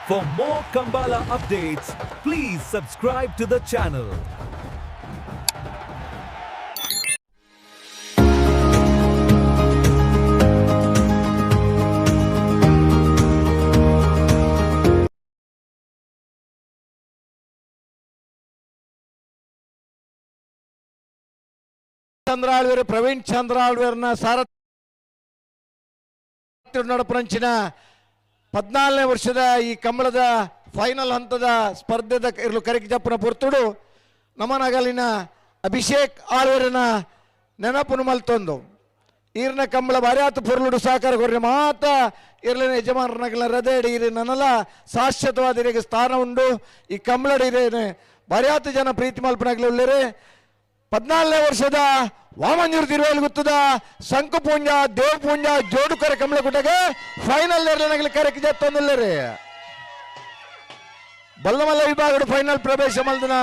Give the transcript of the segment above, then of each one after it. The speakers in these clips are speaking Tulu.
For more Kambala updates, please subscribe to the channel. Chandra Alver Praveen Chandra ಆಳ್ವೇರ್ನ ಸಾರಥ್ಯ ನಡಪುರಂಚಿನ 14ನೇ ವರ್ಷದ ಈ ಕಂಬಳದ ಫೈನಲ್ ಹಂತದ ಸ್ಪರ್ಧೆದ ಇರಲು ಕರಿಕ್ ಜಪ್ಪನ ಪೊರ್ತುಡು ನಮನಗಲಿನ ಅಭಿಷೇಕ್ ಆಳ್ವೇರನ ನೆನಪುನು ಮಲ್ತೊಂದು ಈರ್ನ ಕಂಬಳ ಬಾರ್ಯಾತು ಪೊರ್ಲುಡು ಸಹಕಾರ ಕೊರ್ರೆ ಮಾತ ಇರ್ಲಿನ ಯಜಮಾನರನಗಲ ರದೇಡಿ ಇರಿ ನನಲ ಶಾಶ್ವತವಾದ ಇರಿಗೆ ಸ್ಥಾನ ಉಂಡು. ಈ ಕಂಬಳಡಿ ಇರೇನೆ ಬಾರ್ಯಾತು ಜನ ಪ್ರೀತಿ ಮಲ್ಪನಾಗ್ಲಿ ಉಳ್ಳೇರೆ. 14ನೇ ವರ್ಷದ ವಾಮಂಜೂರು ತಿರುವೇಲು ಗುತ್ತದ ಶಂಕು ಪೂಂಜ ದೇವ್ ಪೂಂಜ ಜೋಡುಕರೆ ಕಮಲ ಗುಡ್ಡಗೆ ಫೈನಲ್ ನೆರಳಿನಗಲಿ ಕರೆಕ್ ಜತ್ತೊಂದುಲ್ಲೇರಿ. ಬಲ್ಲಮಲ್ಲ ವಿಭಾಗದ ಫೈನಲ್ ಪ್ರವೇಶ ಮಲ್ದನ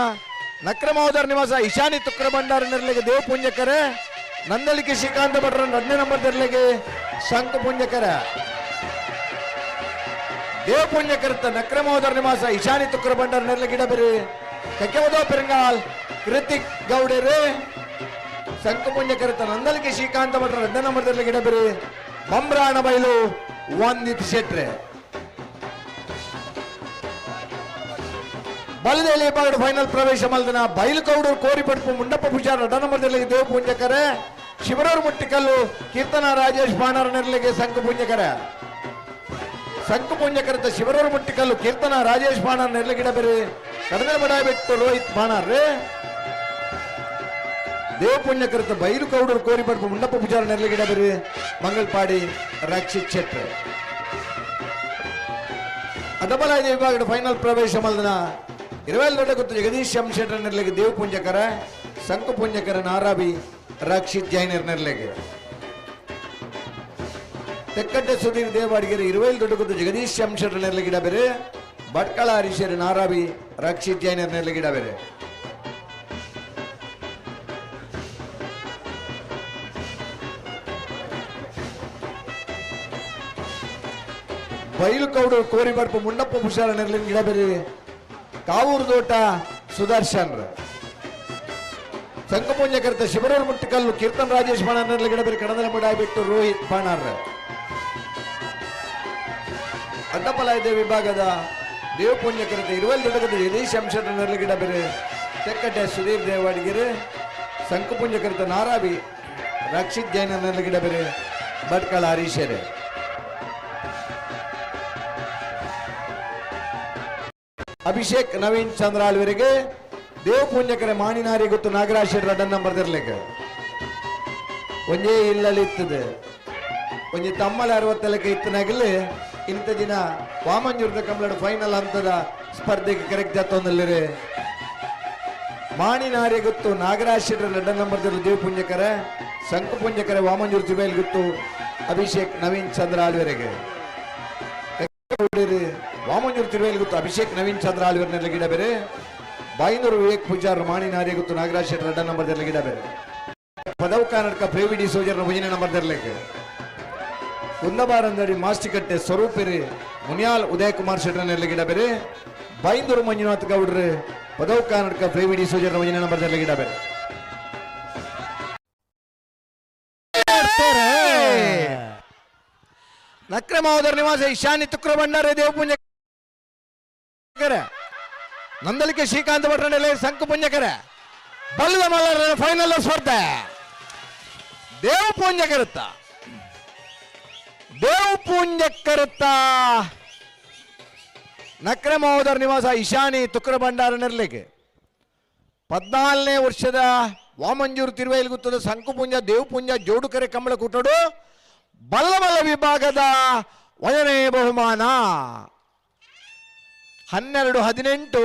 ನಕ್ರಮೋದರ ನಿವಾಸ ಇಶಾನಿ ತುಕ್ರ ಭಂಡಾರ ನೆರಳಿಗೆ ದೇವ್ ಪೂಂಜಕರೆ, ನಂದಳಿಕೆ ಶ್ರೀಕಾಂತ ಭಟ್ರ 2ನೇ ನಂಬರ್ ನೆರಳಿಗೆ ಶಂಕು ಪೂಂಜಕರ. ದೇವ್ ಪೂಂಜಕರತ್ತ ನಕ್ರಮೋದರ ನಿವಾಸ ಇಶಾನಿ ತುಕ್ರ ಭಂಡಾರ ನೆರಳಿಗೆ ಇಡಬೇರಿ ಕಕ್ಕೆವದೋ ಪೆರಂಗಾಲ್ ಕೃತಿಕ್ ಗೌಡರು. ಶಂಕು ಪುಂಜಕರತ್ತ ನಂದಲಿಕೆ ಶ್ರೀಕಾಂತ ಭಟ್ರ 2ನೇ ನಂಬರ್ ನೆರಳಿಗೆ ಇಡಬೇರಿ ಬಂಬ್ರಾಣ ಬೈಲು ವಂದಿತ್ ಶೆಟ್ರೆ. ಬಲದೇಲಿ ವಿಭಾಗದ ಫೈನಲ್ ಪ್ರವೇಶ ಮಲ್ದನ ಬೈಲುಕೌಡೂರು ಕೋರಿಪಡ್ಪು ಮುಂಡಪ್ಪ ಪೂಜಾರ 2ನೇ ನಂಬರ್ ನೆರಳಿಗೆ ದೇವ ಪೂಂಜಕರೆ, ಶಿವರೂರು ಮುಟ್ಟಿಕಲ್ಲು ಕೀರ್ತನ ರಾಜೇಶ್ ಬಾಣರ ನೆರಳಿಗೆ ಶಂಕು ಪೂಂಜಕರೆ. ಶಂಕು ಪೂಂಜಕರತ್ತ ಶಿವರೂರು ಮುಟ್ಟಿಕಲ್ಲು ಕೀರ್ತನ ರಾಜೇಶ್ ಬಾಣರ ನೆರಳಿಗೆ ಇಡಬೇರಿ ಕಡನೆ ಬಡಾಬಿಟ್ಟು ರೋಹಿತ್ ಬಾಣರ್. ದೇವ ಪುಣ್ಯಕರತ್ತ ಬೈಲುಕೌಡೂರು ಕೋರಿಪಡ್ಪು ಮುಂಡಪ್ಪ ಪೂಜಾರ ನೆರಳಿಗೆ ಇಡಬೇರಿ ಮಂಗಳಪಾಡಿ ರಕ್ಷಿತ್ ಶೆಟ್ರೆ. ಅಡಬಲಾಯ ವಿಭಾಗದ ಫೈನಲ್ ಪ್ರವೇಶ ಮಲ್ದನ ಇರವೇಲ್ ದೊಡ್ಡ ಗೊತ್ತು ಜಗದೀಶ್ ಎಂ ಶೆಟ್ಟರ್ ನೆರಳಿಗೆ ದೇವ ಪುಂಜಕರ, ಶಂಕು ಪುಂಜಕರ ನಾರಾಬಿ ರಕ್ಷಿತ್ ಜೈನರ್ ನೆರಳಿಗೆ. ತೆಕ್ಕಟ್ಟೆ ಸುಧೀರ್ ದೇವಾಡಿಗೆರೆ ಇರುವೇಲ್ ದೊಡ್ಡ ಗೊತ್ತು ಜಗದೀಶ್ ಎಂ ಶೆಟ್ಟರ್ ನೆರಳಿಗೆ ಇಡಬೇರೆ ಭಟ್ಕಳ ಹರೀಶರು ನಾರಾಬಿ ರಕ್ಷಿತ್ ಜೈನರ್ ನೆರಳಿಗೆ ಇಡಬೇರೆ. ಬೈಲುಕೌಡು ಕೋರಿಬಡ್ಪು ಮುಂಡಪ್ಪ ಹುಷಾರ ನೆರಳಿನ ಗಿಡಬೇರಿ ಕಾವೂರು ದೋಟ ಸುದರ್ಶನ್. ಶಂಕುಪೂಂಜಕರ್ತ ಶಿವರೂರು ಮುಟ್ಟಿಕಲ್ಲು ಕೀರ್ತನ್ ರಾಜೇಶ್ ಬಾಣಾರ್ ನೆರಳು ಗಿಡಬೇರಿ ಕಡದಲೆ ಬಿಟ್ಟು ರೋಹಿತ್ ಬಾಣಾರ್. ಅಡ್ಡಪಲಾಯ್ದೆ ವಿಭಾಗದ ದೇವಪುಣ್ಯಕರ್ತ ಇರುವಲ್ ದೊಡ್ಡಗದ ಜಗದೀಶ್ ಅಂಶದ ನೆರಳು ಗಿಡಬೇರಿ ತೆಕ್ಕಟ್ಟೆ ಸುಧೀರ್ ದೇವಾಡಿಗೆರೆ. ಶಂಕುಪುಂಜಕರ್ತ ನಾರಾಬಿ ರಕ್ಷಿತ್ ಜೈನ ನೆರಳು ಗಿಡಬೇರಿ ಭಟ್ಕಳ ಹರೀಶರೇ. ಅಭಿಷೇಕ್ ನವೀನ್ ಚಂದ್ರ ಆಳ್ವರಿಗೆ ದೇವಪೂಂಜಕರ ಮಾಣಿನಾರಿ ಗೊತ್ತು ನಾಗರಾಜ್ ಶೆಟ್ಟರ್ ಅಡ್ಡ ನಂಬರ್ ಇರ್ಲಿಕ್ಕೆ ಒಂಜೇ ಇಲ್ಲಲ್ಲಿ ಇತ್ತದೆ ಒಂಜಿ ತಮ್ಮಲ 60 ಇತ್ತನಾಗಲಿ ಇಂಥ ದಿನ ವಾಮಂಜೂರದ ಕಂಬಳದ ಫೈನಲ್ ಹಂತದ ಸ್ಪರ್ಧೆಗೆ ಕರೆಕ್ಟ್ ಜತ್ತೊಂದಲ್ಲಿರಿ. ಮಾಣಿನಾರಿ ಗೊತ್ತು ನಾಗರಾಜ್ ಶೆಟ್ಟರ್ ಅಡ್ಡ ನಂಬರ್ ದೇವಪುಂಜಕರ, ಶಂಕುಪುಂಜಕರ ವಾಮಂಜೂರು ಜುಬೇಲ್ ಗೊತ್ತು ಅಭಿಷೇಕ್ ನವೀನ್ ಚಂದ್ರ ಆಳ್ವರಿಗೆ. ವಾಮಂಜೂರು ತಿರುವೇಲ್ ಗೊತ್ತು ಅಭಿಷೇಕ್ ನವೀನ್ ಚಂದ್ರ ಆಳ್ವೇರ್ನೆಲ್ಲ ಗಿಡ ಬೇರೆ ಬಾಯಿನೂರು ವಿವೇಕ್ ಪೂಜಾರ್ ಮಾಣಿನಾರಿ ಗೊತ್ತು ನಾಗರಾಜ್ ಶೆಟ್ಟರ್ ಅಡ್ಡ ನಂಬರ್ ಗಿಡ ಬೇರೆ ಪದವು ಕರ್ನಾಟಕ ಪ್ರೇವಿ ಡಿ ಸೋಜರ್ನ ಭುಜನೆ ನಂಬರ್ ದರ್ಲಿಕ್ಕೆ ಕುಂದಬಾರಂದಡಿ ಮಾಸ್ಟಿಕಟ್ಟೆ ಸ್ವರೂಪೇರಿ ಮುನಿಯಾಲ್ ಉದಯ್ ಕುಮಾರ್ ಶೆಟ್ಟರ್ನೆಲ್ಲ ಗಿಡ ಬೇರೆ ಬೈಂದೂರು ಮಂಜುನಾಥ್ ಗೌಡ್ರು ಪದವು ಕರ್ನಾಟಕ ಪ್ರೇವಿ ಡಿ ಸೋಜರ್ನ ಭುಜನೆ ನಂಬರ್ ದರ್ಲಿಕ್ಕೆ ಗಿಡ ಬೇರೆ. ನಕ್ರಮಾವದರ ನಿವಾಸ ಇಶಾನಿ ತುಕ್ರ ಭಂಡಾರ ದೇವಪುಂಜಕರ ನಂದಲಿಕೆ ಶ್ರೀಕಾಂತ ಭಟ್ರನೆಲೆ ಶಂಕು ಪುಂಜಕರ ಬಲ್ಲದ ಮಲ್ಲರ ಫೈನಲ್ ಸ್ಪರ್ಧೆ ದೇವಪುಂಜಕರುತ್ತ ದೇವಪುಂಜಕರುತ್ತ ನಕ್ರಮಾವದರ ನಿವಾಸ ಇಶಾನಿ ತುಕ್ರ ಭಂಡಾರ ನೆರಳಿಗೆ 14ನೇ ವರ್ಷದ ವಾಮಂಜೂರು ತಿರುವೇಲ್ಗುತ್ತದ ಶಂಕುಪುಂಜ ದೇವಪುಂಜ ಜೋಡುಕರೆ ಕಂಬಳ ಕೂಟಡು ಬಲ್ಲಮಲ್ಲ ವಿಭಾಗದ ಒಂದನೇ ಬಹುಮಾನ 12:18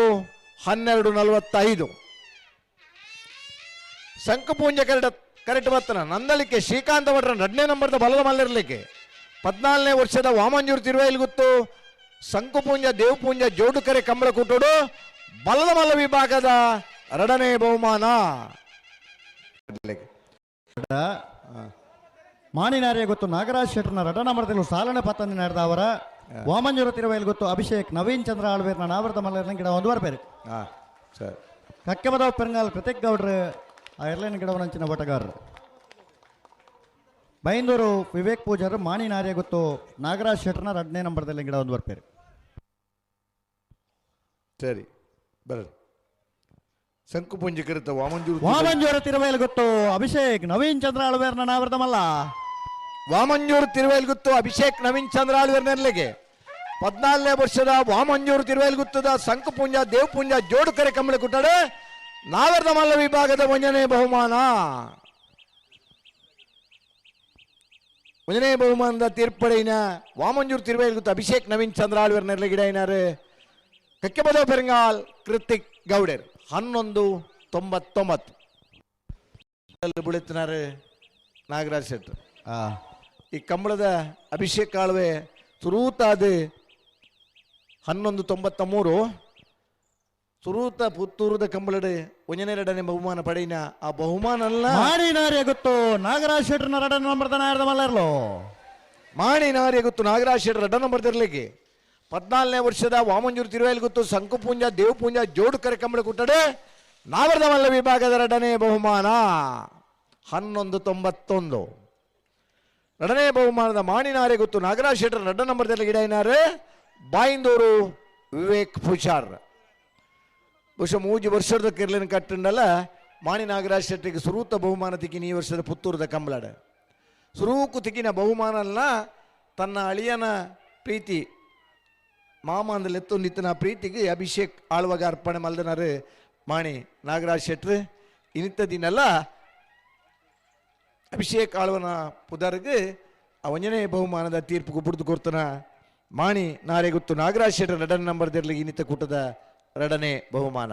12:45. ಶಂಕುಪೂಂಜ ಕರೆಕ್ಟ್ ಬರ್ತನ ನಂದಲಿಕ್ಕೆ ಶ್ರೀಕಾಂತ ಭಟ್ರ 2ನೇ ನಂಬರ್ದ ಬಲದ ಮಲ್ಲಿರಲಿಕ್ಕೆ 14ನೇ ವರ್ಷದ ವಾಮಂಜೂರು ತಿರುವೇಲ್ಗುತ್ತು ಶಂಕುಪೂಂಜ ದೇವಪೂಂಜ ಜೋಡುಕರೆ ಕಂಬಳ ಕೂಟೋಡು ಬಲದ ಮಲ್ಲ ವಿಭಾಗದ 2ನೇ ಬಹುಮಾನ. ಮಾಣಿನಾರಿಯ ಗೊತ್ತು ನಾಗರಾಜ್ ಶೆಟ್ಟರ್ನ ರಡನ ಮರದಲ್ಲಿ ಸಾಲನೆ ಪತ್ತಂದಿ ನಡೆದ ಅವರ ವಾಮಂಜೂರ ತಿರುವೈಲ್ ಗೊತ್ತು ಅಭಿಷೇಕ್ ನವೀನ್ ಚಂದ್ರ ಆಳ್ವೇರ್ನ ನಾವರ್ದ ಮಲ್ಲರ್ನ ಗಿಡ ಒಂದು ಬರ್ಪೇರು. ಹಾ ಸರಿ. ಕಕ್ಕೆಬದವ್ ಪೆರಂಗಾಲ್ ಕೃತಿಕ್ ಗೌಡ್ರು ಆ ಎರ್ಲೈನ್ ಗಿಡವನಂಚಿನ ಓಟಗಾರರು. ಬೈಂದೂರು ವಿವೇಕ್ ಪೂಜಾರ್ ಮಾಣಿ ನಾರ್ಯ ಗೊತ್ತು ನಾಗರಾಜ್ ಶೆಟ್ಟರ್ನ ಎರಡನೇ ನಂಬರ್ದಲ್ಲಿ ಗಿಡ ಒಂದು ಬರ್ಪೇರು. ಸರಿ, ಬರಲಿ. ಶಂಕುಪುಂಜ ಕರಿತ ವಾಮಂಜೂರು. ವಾಮಂಜೂರ ತಿರುವೈಲ್ ಗೊತ್ತು ಅಭಿಷೇಕ್ ನವೀನ್ ಚಂದ್ರ ಆಳ್ವೇರ್ನ ನಾವರ್ದ ಮಲ್ಲ. ವಾಮಂಜೂರು ತಿರುವೇಲ್ಗುತ್ತು ಅಭಿಷೇಕ್ ನವೀನ್ ಚಂದ್ರ ಆಳ್ವೇರ್ನಲ್ಲಿಗೆ. 14ನೇ ವರ್ಷದ ವಾಮಂಜೂರು ತಿರುವೇಲ್ಗುತ್ತದ ಶಂಕುಪುಂಜ ದೇವಪುಂಜ ಜೋಡುಕರೆ ಕಂಬಳಿ ಕುಟ್ಟಾಡು ನಾವರ್ದ ಮಲ್ಲ ವಿಭಾಗದ ಒಂದನೇ ಬಹುಮಾನ. ಒಂದನೇ ಬಹುಮಾನದ ತೀರ್ಪಡೆಯಿನ ವಾಮಂಜೂರು ತಿರುವೇಲ್ಗುತ್ತು ಅಭಿಷೇಕ್ ನವೀನ್ ಚಂದ್ರ ಆಳ್ವೇರ್ನಲ್ಲಿ ಗಿಡ ಕಕ್ಕೆಬದ ಪೆರಂಗಾಲ್ ಕೃತಿಕ್ ಗೌಡರ್. 11.99 ಬುಳಿತನಾರು ನಾಗರಾಜ್ ಶೆಟ್ಟರ್. ಈ ಕಂಬಳದ ಅಭಿಷೇಕ್ ಆಳ್ವೆ ಸುರೂತಾದ 11.93 ಸುರೂತ ಪುತ್ತೂರದ ಕಂಬಳಡು ಒಂಜನೆರಡನೇ ಬಹುಮಾನ ಪಡೆಯಿನ ಆ ಬಹುಮಾನ ಅಲ್ಲ. ಮಾಣಿ ನಾರ್ಯ ಗೊತ್ತು ನಾಗರಾಜ್ ಶೆಟ್ಟರ್ನ ಎರಡನೇ ನಂಬರ್ದ ನಾಯರ್ದ ಮಲ್ಲರ್ಲು. ಮಾಣಿ ನಾರ್ಯ ಗೊತ್ತು ನಾಗರಾಜ್ ಶೆಟ್ಟರ್ ಎರಡ ನಂಬರ್ ತಿರ್ಲಿಕ್ಕೆ. 14ನೇ ವರ್ಷದ ವಾಮಂಜೂರು ತಿರುವೇಲ್ ಗೊತ್ತು ಶಂಕುಪುಂಜ ದೇವಪುಂಜ ಜೋಡುಕರೆ ಕಂಬಳ ಕುಟ್ಟಡೆ ನಾವರ್ದ ಮಲ್ಲ ವಿಭಾಗದ ಎರಡನೇ ಬಹುಮಾನ 11.91. ಎರಡನೇ ಬಹುಮಾನದ ಮಾಣಿನಾರೆ ಗೊತ್ತು ನಾಗರಾಜ್ ಶೆಟ್ಟರ್ ಎರಡ ನಂಬರ್ದಲ್ಲಿ ಗಿಡ ಏನಾರು ಬಾಯಿಂದೂರು ವಿವೇಕ್ ಪೂಜಾರ್. ಬಹುಶಃ ಮೂಜಿ ವರ್ಷದ ಕಿರ್ಲಿನ ಕಟ್ಟಂಡಲ್ಲ ಮಾಣಿ ನಾಗರಾಜ್ ಶೆಟ್ಟಿಗೆ ಸುರೂತ ಬಹುಮಾನ ತಿಕ್ಕಿನ ಈ ವರ್ಷದ ಪುತ್ತೂರದ ಕಂಬಳಡ. ಸುರೂಕು ತಿಕ್ಕಿನ ಬಹುಮಾನ ಅಲ್ಲ, ತನ್ನ ಅಳಿಯನ ಪ್ರೀತಿ ಮಾಮ ಅಂದಲೆತ್ತೊಂದಿತ್ತನ ಪ್ರೀತಿಗೆ ಅಭಿಷೇಕ್ ಆಳ್ವಾಗ ಅರ್ಪಣೆ ಮಲ್ದನಾರು ಮಾಣಿ ನಾಗರಾಜ್ ಶೆಟ್ರು. ಇನಿತ ದಿನಲ್ಲ ಅಭಿಷೇಕ್ ಆಳ್ವನ ಪುದರ್ಗೆ ಆ ಒಂಜನೇ ಬಹುಮಾನದ ತೀರ್ಪು ಬುಡ್ದು ಕೊರ್ತನ ಮಾಣಿ ನಾರೆಗುತ್ತು ನಾಗರಾಜ್ ಶೆಟ್ಟರ್ ಎರಡನೇ ನಂಬರ್ ದಿರ್ಲಿ ಇನ್ನಿತ ಕೂಟದ ಎರಡನೇ ಬಹುಮಾನ.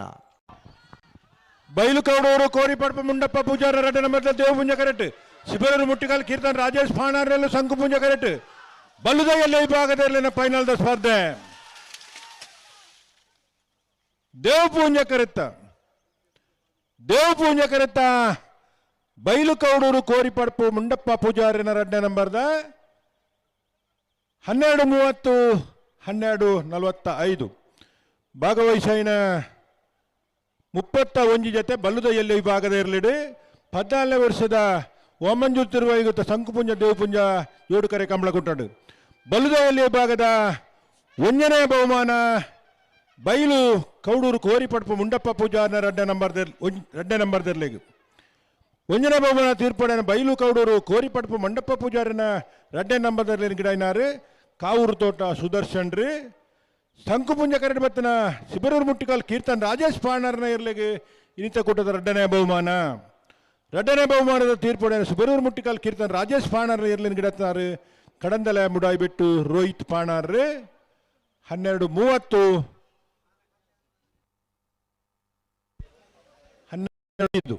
ಬೈಲುಕೌಡೂರು ಕೋರಿಪಡ್ಪ ಮುಂಡಪ್ಪ ಪೂಜಾರ ಎರಡನೇ ನಂಬರ್ ದೇವಪುಂಜ ಕರೆಕ್ಟ್. ಶಿಬರೂರು ಮುಟ್ಟಿಗಾಲ್ ಕೀರ್ತನ್ ರಾಜೇಶ್ ಫಾಣಾರಲ್ಲೂ ಶಂಕುಪುಂಜ ಕರೆಕ್ಟ್. ಬಲ್ಲುದಯಲ್ಲಿ ವಿಭಾಗದಲ್ಲಿ ಫೈನಲ್ದ ಸ್ಪರ್ಧೆ. ದೇವಪೂಂಜ ಕರೆತ್ತ, ದೇವಪೂಂಜ ಕರೆತ್ತ ಬೈಲುಕೌಡೂರು ಕೋರಿಪಡ್ಪು ಮುಂಡಪ್ಪ ಪೂಜಾರಿನ ಎರಡನೇ ನಂಬರ್ದ 12.30, 12.45. ಭಾಗವಹಿಸಿನ 31 ಜೊತೆ ಬಲ್ಲುದ ಎಲ್ಲಿ ವಿಭಾಗದ ಇರಲಿಡಿ. 14ನೇ ವರ್ಷದ ಓಮಂಜೂರು ತಿರುವೈಗುತ್ತ ಶಂಕುಪುಂಜ ದೇವಪುಂಜ ಜೋಡುಕರೆ ಕಂಬಳ ಕುಟ್ಟಡು. ಬಲ್ಲುದ ಎಲ್ಲಿ ವಿಭಾಗದ ಒಂದನೇ ಬಹುಮಾನ ಬೈಲು ಕೌಡೂರು ಕೋರಿಪಡ್ಪು ಮುಂಡಪ್ಪ ಪೂಜಾರನ ಎರಡನೇ ನಂಬರ್ದಿರ್ಲಿಗೆ. ಒಂದನೇ ಬಹುಮಾನ ತೀರ್ಪಡೆನ ಬೈಲು ಕೌಡೂರು ಕೋರಿಪಡ್ಪು ಮಂಡಪ್ಪ ಪೂಜಾರಿನ ಎರಡನೇ ನಂಬರ್ದಲ್ಲಿ ಗಿಡ ಇನಾರು ಕಾವೂರು ತೋಟ ಸುದರ್ಶನ್ ರೀ. ಶಂಕುಪುಂಜ ಕರಡು ಬತ್ತನ ಶಿಬರೂರು ಮುಟ್ಟಿಕಾಲ್ ಕೀರ್ತನ್ ರಾಜೇಶ್ ಪಾಣರ್ನ ಇರ್ಲಿಗೆ ಇನ್ನಿತ ಕೂಟದ ಎರಡನೇ ಬಹುಮಾನ. ಎರಡನೇ ಬಹುಮಾನದ ತೀರ್ಪಡೆನ ಶಿಬರೂರು ಮುಟ್ಟಿಕಾಲ್ ಕೀರ್ತನ್ ರಾಜೇಶ್ ಪಾಣರ್ ಇರ್ಲಿನ ಗಿಡತ್ನಾರು ಕಡಂದಲೆ ಮುಡಾಯಿ ಬಿಟ್ಟು ರೋಹಿತ್ ಪಾಣಾರ್. 12.30, 12.